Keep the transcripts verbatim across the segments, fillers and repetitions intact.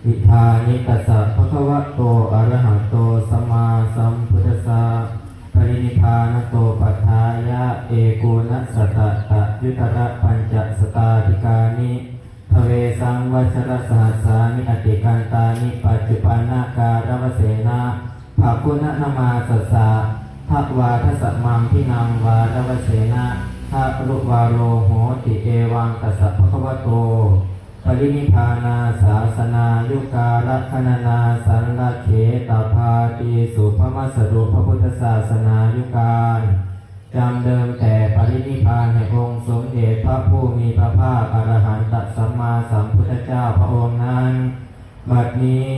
อิทานิตัสสะภะคะวะโต อะระหะโต สัมมาสัมพุทธัสสะ ปรินิพพานะโต ปัฏฐายะ เอโกนะสัตตะยุตระปัญจะสตาธิกานิ ทะเวสังวัชรสหัสสานิ อติกันตานิ ปัจจุปันนากาลวเสนะ ภะคุณะนะมาสัสสะ ทะวาทะสะมังพินังวาลวเสนะ ทะรุวาโรโหติ เอวังตัสสะภะคะวะโต ปรินิพพานาสาสนายุกาละคะนะนาสันละเขตาพาติสุภมัสสะดุ พระพุทธศาสนายุคาน จำเดิมแต่ปรินิพพานแห่งองค์สมเด็จพระผู้มีพระภาคอรหันตสัมมาสัมพุทธเจ้าพระองค์นั้น บัดนี้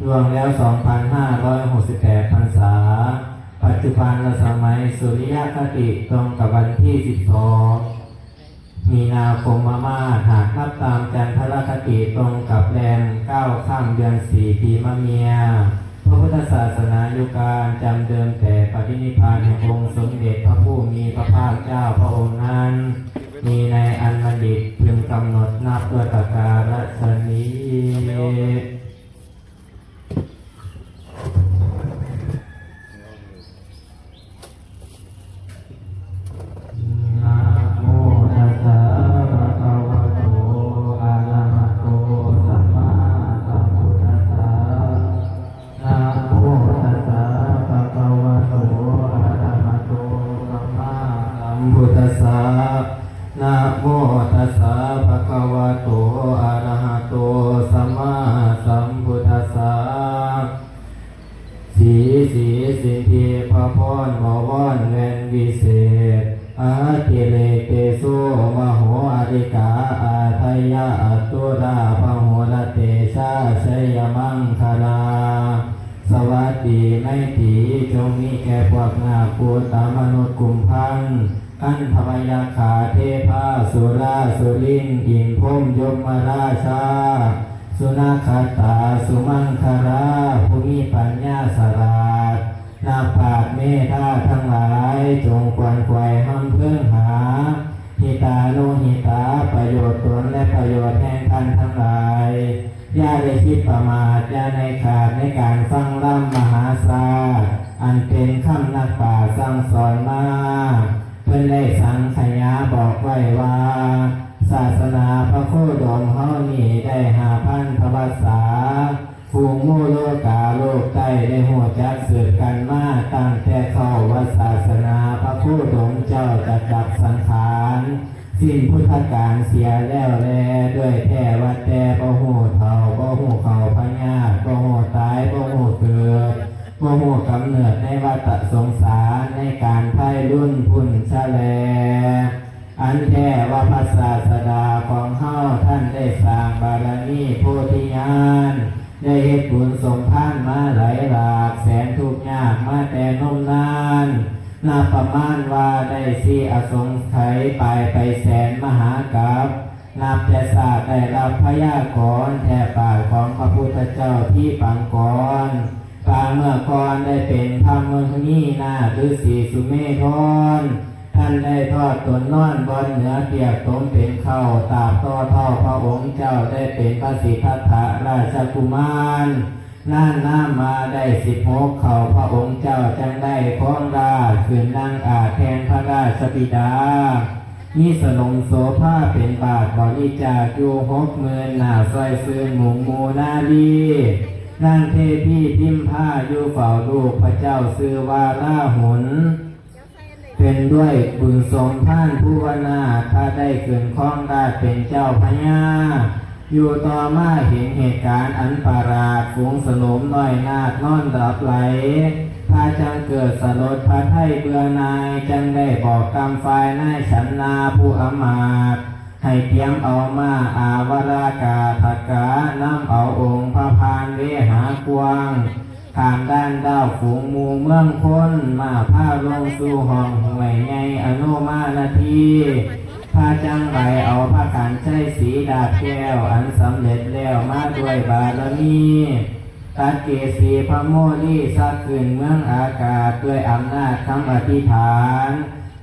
ล่วงแล้ว สองพันห้าร้อยหกสิบแปด พรรษา ปัจจุบันสมัยสุริยคติตรงกับวันที่ สิบสอง มีนาคมมามาหากนับตามจันทรคติตรงกับแรมเก้าค่ำเดือนสี่ปีมะเมีย พระพุทธศาสนายุคานจำเดิมแต่ปรินิพพานแห่งองค์สมเด็จพระผู้มีพระภาคเจ้าพระองค์นั้น มีในอันบัณฑิตพึงกำหนดนับด้วยประการฉะนี้ นะโมตัสสะภะคะวะโต อะระหะโต สัมมาสัมพุทธัสสะ นะโมตัสสะภะคะวะโต อะระหะโต สัมมาสัมพุทธัสสะ นะโมตัสสะภะคะวะโต อะระหะโต สัมมาสัมพุทธัสสะ สี สี สินทิพพพร บวรแว่นวิเศษ อติเรกเตโส มโหอาริกา อาทยะอัตตุรา พโหรเตชา ชัยมังคลา สวัสดีไมตรี จงมีแก่พวกนาค ภูตมนุษย์กุมภัณฑ์ คันธวยักขา เทพา สุรา สุรินทร์ อินทร์พรหม ยมราชา สุนักขตา สุมังคลา ผู้มีปัญญาฉลาด นักปราชญ์เมธาทั้งหลาย จงขวนขวายฮำเพิงหา หิตานุหิตา ประโยชน์ตนและประโยชน์แห่งท่านทั้งหลาย อย่าได้คิดประมาท อย่าได้ขาดในการฟังลำมหาศาสตร์ อันเป็นคำนักปราชญ์สั่งสอนมา เพิ่นได้สังขยาบอกไว้ว่า ศาสนาพระโคดมเฮานี้ได้ห้าพันพรรษา ฝูงหมู่โลกาโลกใต้ได้ฮู้จักสืบกันมาตั้งแต่เข้าวัดศาสนาพระโคดมเจ้าจะดับสังขาร สิ้นพุทธกาลเสียแล้วแล ด้วยแท้ว่าแต่บ่ฮู้เฒ่า บ่ฮู้เข้าพญาธิ บ่ฮู้ตาย บ่ฮู้เกิด บ่ฮู้กำเนิดในวัฏสงสาร ในการไพรุ่นพุ้นซะแล อันแท้ว่าพระศาสดาของเฮาท่านได้สร้างบารมีโพธิญาณ ได้เฮ็ดบุญสมภารมาหลายหลากแสนทุกข์ยากมาแต่นมนาน นับประมาณว่าได้สี่อสงไขยปลายไปแสนมหากัป นับแต่ชาติได้รับพยากรณ์แท้ปากของพระพุทธเจ้าที่ปางก่อน ปางเมื่อก่อนได้เป็นพระมุนีนาถฤๅษีสุเมธร ท่านได้ทอดตนนอนบนเหนือเตียกตมเป็นเข้าตราบต่อเท่าพระองค์เจ้าได้เป็นพระสิทธัตถะราชกุมาร นานนานมาได้สิบหกเข้าพระองค์เจ้าจั่งได้ครองราชย์ขึ้นนั่งอาจแทนพระราชบิดา มีสนมโสภาเป็นบาทบริจาคอยู่หกหมื่นหน้าซอยซื่นหมู่หมู่นารี นางเทพีพิมพาอยู่เฝ้าลูกพระเจ้าชื่อว่าราหุล เป็นด้วยบุญสมภารภูวนาถพระได้ขึ้นครองราชย์เป็นเจ้าพญา อยู่ต่อมาเห็นเหตุการณ์อันประหลาด ฝูงสนมน้อยนาถนอนหลับไหล พระจั่งเกิดสลดพระทัยเบื่อหน่าย จั่งได้บอกกำฝ่ายนายฉันนาผู้อำมาตย์ ให้เตรียมเอาม้าอาวรากาธกานำเอาองค์พระพานเวหากว้าง ข้ามด้านดาวฝูงหมู่เมืองคน ม้าพาลงสู่ห้องห้วยใหญ่อโนมานาที พระจั่งไหลเอาพระขันชัยสีดาบแก้วอันสำเร็จแล้วมาด้วยบารมี ตัดเกศีพระโมลีสักขึ้นเมืองอากาศด้วยอำนาจคำอธิษฐาน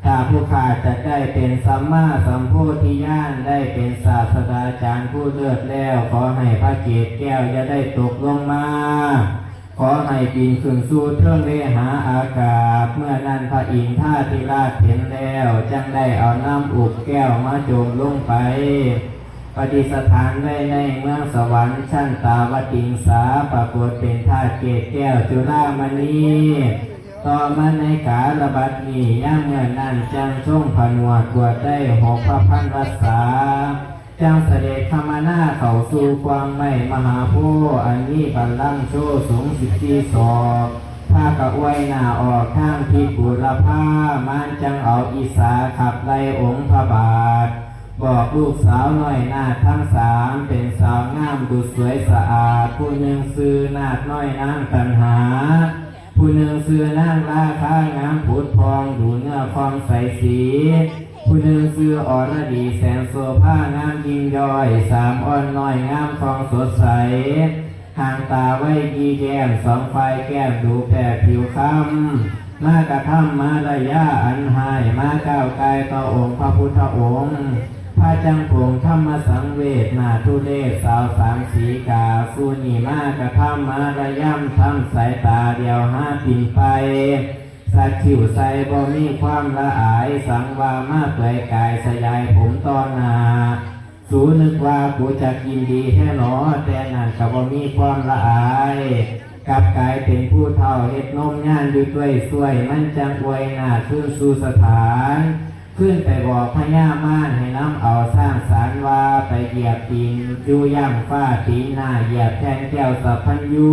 ถ้าผู้ข้าจะได้เป็นสัมมาสัมโพธิญาณ ได้เป็นศาสดาจารย์ผู้เลิศแล้ว ขอให้พระเกศแก้วอย่าได้ตกลงมา ขอให้บินขึ้นสู่เทิงเวหาอากาศ เมื่อนั้นพระอินทาธิราชเห็นแล้ว จั่งได้เอาน้ำอุบแก้วมาโจมลงไป ประดิษฐานไว้ในเมืองสวรรค์ชั้นตาวติงสา ปรากฏเป็นธาตุเกศแก้วจุลามณี ต่อมาในกาลบัดนี้ ยามเมื่อนั้นจั่งทรงผนวดบวชได้หกพระพันวรรษา จั่งเสด็จคมนาเข้าสู่กวางไม้มหาโพธิ์ อันมีบัลลังก์โชว์สูงสิบสี่ศอก พากันอวยหน้าออกทางทิศบูรพา มารจั่งเอาอิสาขับไล่องค์พระบาท บอกลูกสาวน้อยนาถทั้งสาม เป็นสาวงามดุจสวยสะอาด ผู้หนึ่งชื่อนาถน้อยนางตัณหา ผู้หนึ่งชื่อนางราคางามผุดผ่อง ดูเนื้อคองใสสี ผู้หนึ่งชื่ออรดีแสนโสภางามยิ่งย้อย สามอ่อนน้อยงามคองสดใส หางตาไว้ยี่แย้ม สองฝ่ายแก้มดูแปลกผิวคล้ำ มากระทำมารยาอันหาย มาก้าวกายต่อองค์พระพุทธองค์ พระจังผงธรรมสังเวช หน้าทุเรศสาวสามสีกา สูนีมากระทำมารยำ ทำสายตาเดียวหาปิ่นไป สักคิ้วใสบ่มีความละอาย สังว่ามาเปลือยกายสยายผมต่อหน้า สูนึกว่ากูจะกินดีแท้หนอ แต่นั่นก็บ่มีความละอาย กลับกลายเป็นผู้เฒ่าเฮ็ดนมย่านอยู่ด้วยช่วย มันจังอวยหน้าคืนสู่สถาน ขึ้นไปบอกพญามารให้นำเอาช้างสารว่า ไปเหยียบตีนอยู่ย่างฟ้า ตีนหน้าเหยียบแทนแก้วสัพพัญญู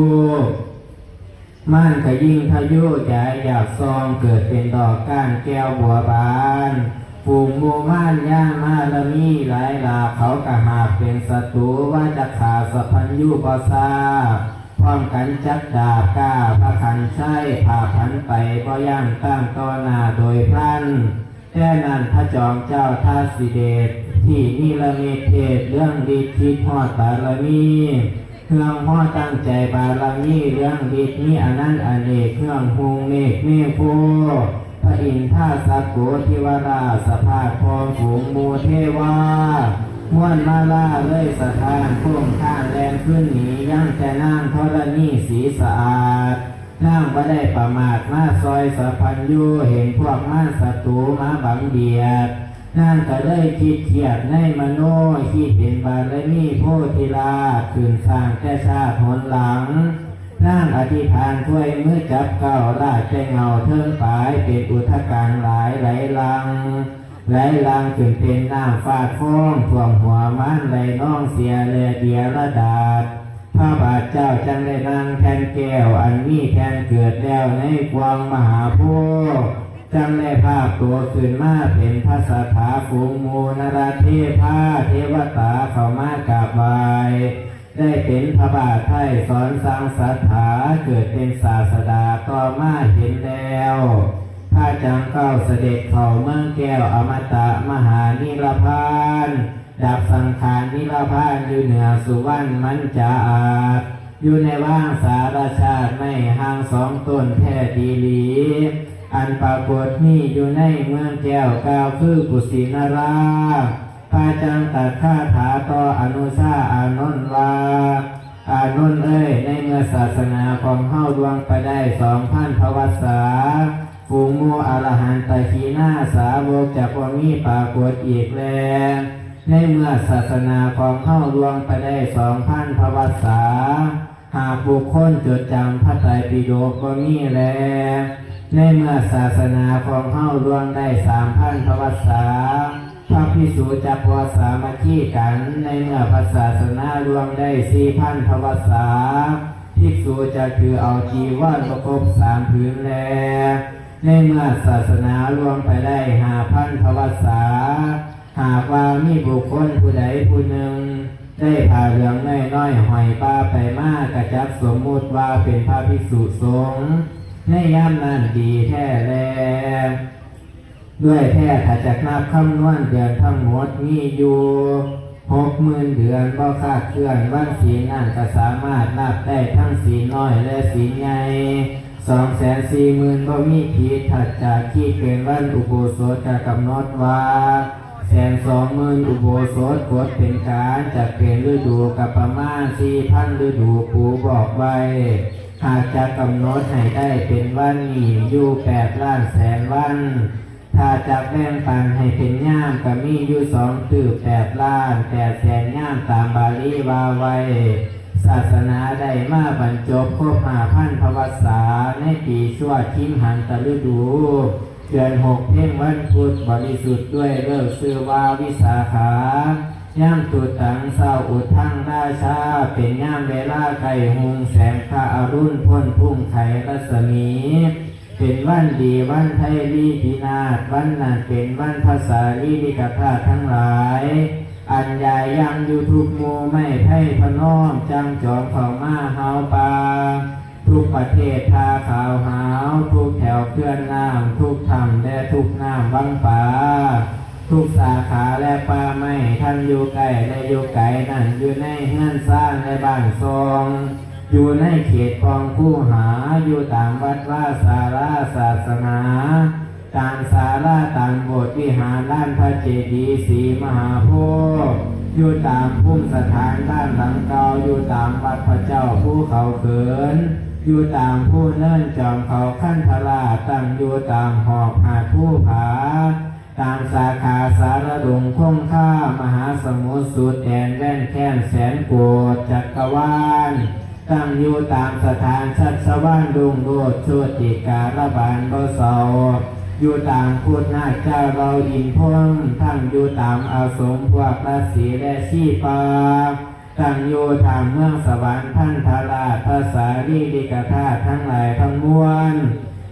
ม่านก็ยิ่งทะยุยายอยากซอง เกิดเป็นดอกก้านแก้วบัวบาน ฝูงหมู่ม่านย่ามารมีหลายหลาก เขากะหากเป็นศัตรู ว่าจะฆ่าสัพพัญญูบ่ซา พร้อมกันจับดาบกล้าพระขันใช้ ผ่าผันไปบ่ย่างตั้งต่อหน้าโดยพลัน แต่นั้นพระจอมเจ้าทาสิเดช ที่นิรมิตเทศเรื่องฤทธิ์คิดฮอดบารมี เรื่องฮอดตั้งใจบารมี เรื่องฤทธิ์มีอนันต์อเนก เรื่องหุงเมฆเมฆโพ พระอินทาสักโกธิวราชสภาพพร้อมฝูงหมู่เทวา ม่วนมาลาเลยสถานโค้งข้างแลนขึ้นหนี ยังแต่นางธรณีสีสะอาด นางบ่ได้ประมาทมาซอยสัพพัญญู เห็นพวกมารศัตรูมาบังเบียด นางก็เลยคิดเครียดในมโน คิดเห็นบารมีโพธิราช ขึ้นสร้างแต่ชาติหนหลัง นางอธิษฐานถ้วยมือจับเก้า ราชแต่เงาเทิงปาย เป็นอุทกานหลายไหลลัง ไหลลังขึ้นเป็นน้ำฟาดฟอง ท่วมหัวมารไหลนองเสียแลเดียระดาษ พระบาทเจ้าจังได้นั่งแทนแก้ว อันมีแทนเกิดแล้วในกวางมหาโพธิ์ จังได้ภาพตัวขึ้นมาเป็นพระสถาฝูงหมู่นรเทพาเทวตาเข้ามากราบไหว้ ได้เป็นพระบาทไทยสอนสั่งศรัทธา เกิดเป็นศาสดาต่อมาเห็นแล้ว พระจังเก้าเสด็จเข้าเมืองแก้วอมตะมหานิรพาน ดับสังขารนิรพานอยู่เหนือสุวรรณมัญจาอาสน์ อยู่ในว่างสารชาติไม้ห่างสองต้นแท้ดีหลี อันปรากฏมีอยู่ในเมืองแก้วกล่าวคือกุสินารา พระจังตรัสคาถาต่ออนุชาอานนท์ว่า อานนท์เอ้ย ในเมื่อศาสนาของเฮาล่วงไปได้สองพันพวัสสา ฝูงหมู่อรหันตขีณาสาวกจะบ่มีปรากฏอีกแล ในเมื่อศาสนาของเฮาล่วงไปได้สองพันพวัสสา หากบุคคลจดจำพระไตรปิฎกบ่มีแล ในเมื่อศาสนาของเฮาล่วงได้สามพันพวัสสา พระภิกษุจะบ่สามัคคีกัน ในเมื่อพระศาสนาล่วงได้สี่พันพวัสสา ภิกษุจะถือเอาจีวรบ่ครบสามผืนแล ในเมื่อศาสนาล่วงไปได้ห้าพันพวัสสา หากว่ามีบุคคลผู้ใดผู้หนึ่ง ได้ผ้าเหลืองน้อยๆห้อยบ่าไปมา ก็จักสมมุติว่าเป็นพระภิกษุสงฆ์ ในยามนั้นดีแท้แล ด้วยแท้ถ้าจักนับคำนวณเดือนทั้งหมดมีอยู่หกหมื่นเดือน บ่คลาดเคลื่อน วันศีลนั้นก็สามารถนับได้ทั้งศีลน้อยและศีลใหญ่ สองแสนสี่หมื่นบ่มีผิด ถ้าจะคิดเป็นวันอุโบสถก็กำหนดว่า แสนสองหมื่นอุโบสถ กฎเป็นกลาง จะเป็นฤดูก็ประมาณสี่พันฤดู ปู่บอกไว้ หากจะกำหนดให้ได้เป็นวันนี้ อยู่แปดล้านแสนวัน ถ้าจะแบ่งปันให้เป็นยาม ก็มีอยู่สองตื้อ แปดล้านแปดแสนยาม ตามบาลีว่าไว้ ศาสนาได้มาบรรจบครบห้าพันพรรษา ในปีชั่วชิงหันตฤดู เดือนหกเพ็ญวันพุธบริสุทธิ์ด้วยฤกษ์ชื่อว่าวิสาขา ยามตุตังเช้า อุทังราชา เป็นยามเวลาใกล้ฮุ่ง แสงพระอรุณพ่นพุ่งไขรัศมี เป็นวันดีวันไทยลีพินาศ วันนั้นเป็นวันพระสารีริกธาตุทั้งหลาย อันยายยังอยู่ทุกหมู่ไม้ไผ่พะนอม จั่งจอมเข้ามาเฮาป่า ทุกประเทศท่าขาวหาว ทุกแถวเขื่อนน้ำ ทุกถ้ำและทุกน้ำวังปา ทุกสาขาและป่าไม้ ทั้งอยู่ใกล้และอยู่ไกล นั้นอยู่ในเฮือนซานและบ้านซอง อยู่ในเขตคลองคูหา อยู่ตามวัดวาศาลาศาสนา ตามศาลา ตามโบสถ์วิหาร ลานพระเจดีย์ศรีมหาโพธิ์ อยู่ตามภูมิสถานบ้านหลังเก่า อยู่ตามวัดพระเจ้าภูเขาเขิน อยู่ตามภูเนินจอมเขาคันธราช ตั้งอยู่ตามหอบหาดภูผา ตามสาขาสารดงคงคา มหาสมุทรสุดแดนแว่นแคว้นแสนโกฏจักรวาล ตั้งอยู่ตามสถานชัชวาลรุ่งโรจน์โชติกาละบานบ่เศร้า อยู่ตามพุทธนาคเจ้าเราอินทร์พรหม ทั้งอยู่ตามอาสมพวกฤๅษีและชีปา ตั้งอยู่ท่ามเมืองสวรรค์พันธราช พระสารีริกธาตุทั้งหลายทั้งมวล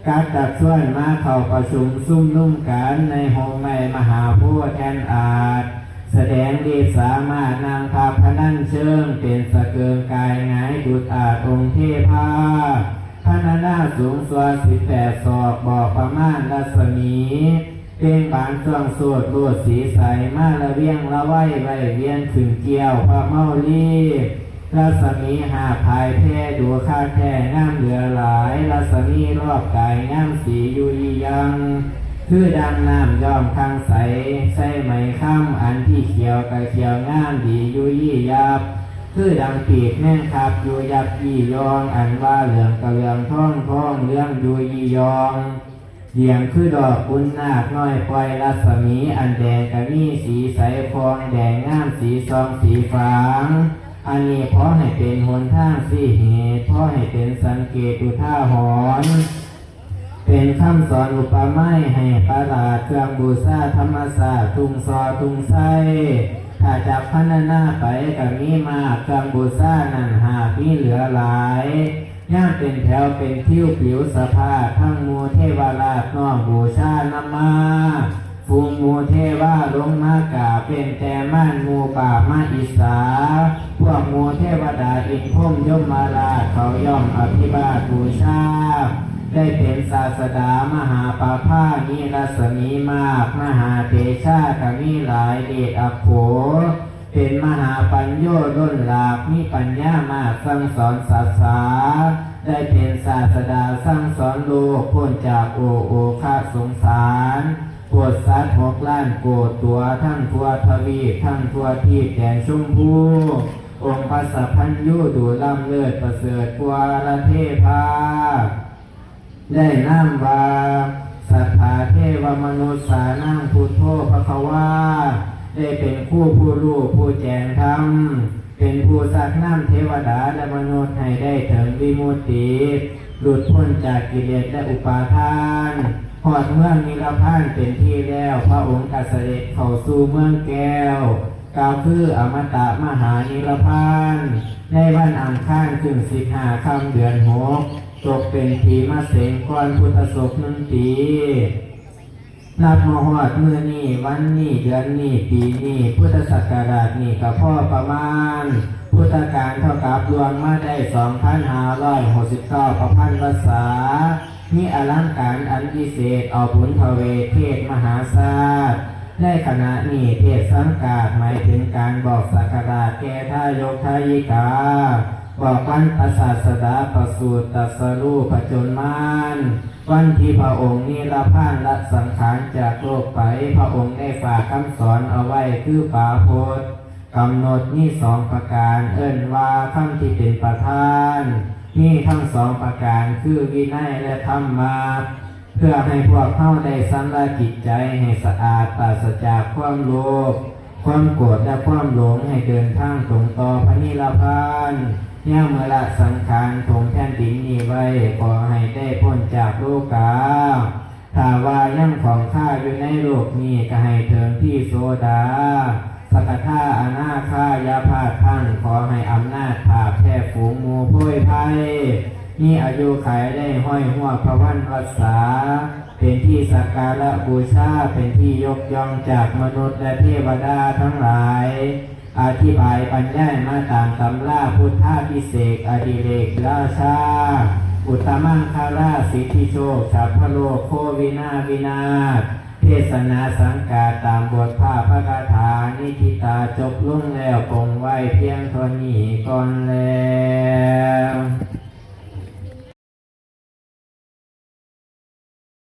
กัดตักชวนมาเข้าประชุมซุมนุมกัน ในโฮมไม้มหาโพธิ์แทนอาจ แสดงฤทธิ์สามารถนางพระพนัญเชิง เป็นสะเกิงกายหงายดุจอาจองค์เทพา พรรณนาสูงส่วนสิบแปดศอก บอกประมาณรัศมี เปล่งบานช่วงโสดโลดสีใส มาละเวียงละไว้ไว้เวียนขึ้นเกี้ยวพระเมาลี รัศมีหาบผายแผ่ดูค่าแท้งามเหลือหลาย รัศมีรอบกายงามสีอยู่ยี่ยัง คือดังน้ำย้อมคังใส ใส่ไหมคำอันที่เขียวกะเขียวงามดีอยู่ยี่ยับ คือดังปีกแมงคับอยู่ยับยี่ยอง อันว่าเหลืองกะเหลืองทองทองเหลืองอยู่ยี่ยอง เหลี่ยมคือดอกบุญนาคน้อยปล่อยรัศมี อันแดงกะมีสีใสฟองแดงงามสีซองสีฝาง อันนี้พอให้เป็นหนทางชี้เหตุ พอให้เป็นสังเกตอุทาหรณ์ เป็นคำสอนอุปไมยให้ประหลาด เครื่องบูชาธรรมชาติทุ่งซอทุ่งไซ ถ้าจักพรรณนาไปกะมีมาก เครื่องบูชานั้นหากมีเหลือหลาย ย่างเป็นแถวเป็นทิวปิวสะพาด ทั้งหมู่เทวราชน้อมบูชานำมา ฝูงหมู่เทวาลงมากราบ เว้นแต่มารหมู่ป่ามาอิจฉา พวกหมู่เทวดาอินทร์พรหมยมราช เขาย่อมอภิวาทบูชา ได้เป็นศาสดามหาปาภา มีรัศมีมาก มหาเตชากะมีหลาย เดชอักโข เป็นมหาปัญโญล้นหลาก มีปัญญามากสั่งสอนสัตว์สา ได้เป็นศาสดาสั่งสอนโลก พ้นจากโอโอคะสงสาร โปรดสัตว์หกล้านโกดตัว ทั้งทั่วทวีป ทั้งทั่วทีปแดนชมพู องค์พระสัพพัญญูดูล้ำเลิศประเสริฐกว่าละเทพา ได้นามว่า สัทธาเทวมนุษสานังพุทโธภควา ได้เป็นครูผู้รู้ผู้แจ้งธรรม เป็นผู้ชักนำเทวดาและมนุษย์ให้ได้ถึงวิมุตติ หลุดพ้นจากกิเลสและอุปาทาน ฮอดเมืองนิรพานเป็นที่แล้ว พระองค์ก็เสด็จเข้าสู่เมืองแก้ว กล่าวคืออมตะมหานิรพาน ในวันอังคารขึ้นสิบห้าค่ำเดือนหก ตกเป็นปีมะเสงก่อนพุทธศกหนึ่งปี นับมาฮอดมื้อนี้ วันนี้ เดือนนี้ ปีนี้ พุทธศักราชนี้ก็พอประมาณ พุทธกาลเท่ากับล่วงมาได้สองพันห้าร้อยหกสิบเก้าประพันวรรษา มีอลังการอันวิเศษ เอาบุญพระเวทเทศมหาชาติ ในขณะนี้เทศสังกาสหมายถึงการบอกศักราชแก่ทายกทายิกา บอกวันพระศาสดาประสูติตรัสรู้ผจญมาร วันที่พระองค์นิรพานละสังขารจากโลกไป พระองค์ได้ฝากคำสอนเอาไว้คือปาพจน์ กำหนดมีสองประการ เอิ้นว่าคำที่เป็นประธาน มีทั้งสองประการคือวินัยและธรรมะ เพื่อให้พวกเฮาได้ชำระจิตใจให้สะอาดปราศจากความโลภ ความโกรธและความหลง ให้เดินทางตรงต่อพระนิพพาน ยามเมื่อละสังขารถมแผ่นดินนี้ไว้ ขอให้ได้พ้นจากโลกา ถ้าว่ายังของข้าอยู่ในโลกนี้ ก็ให้ถึงที่โสดา สกทาอนาคาอย่าพลาดพลั้ง ขอให้อำนาจผาบแผ่ฝูงหมู่โพยไพ มีอายุขัยได้ฮ้อยฮวบพระวันวัสสา เป็นที่สักการะบูชา เป็นที่ยกย่องจากมนุษย์และเทวดาทั้งหลาย อธิบายบรรยายมาตามตำราพุทธาภิเษกอดิเรกราชา อุตตมังคราสิทธิโชค สัพพโลกโควินาวินาศ เทศนาสังกาตามบทพระพระคาถานิธิตาจบลงแล้ว ปงไว้เพียงเท่านี้ก่อนแล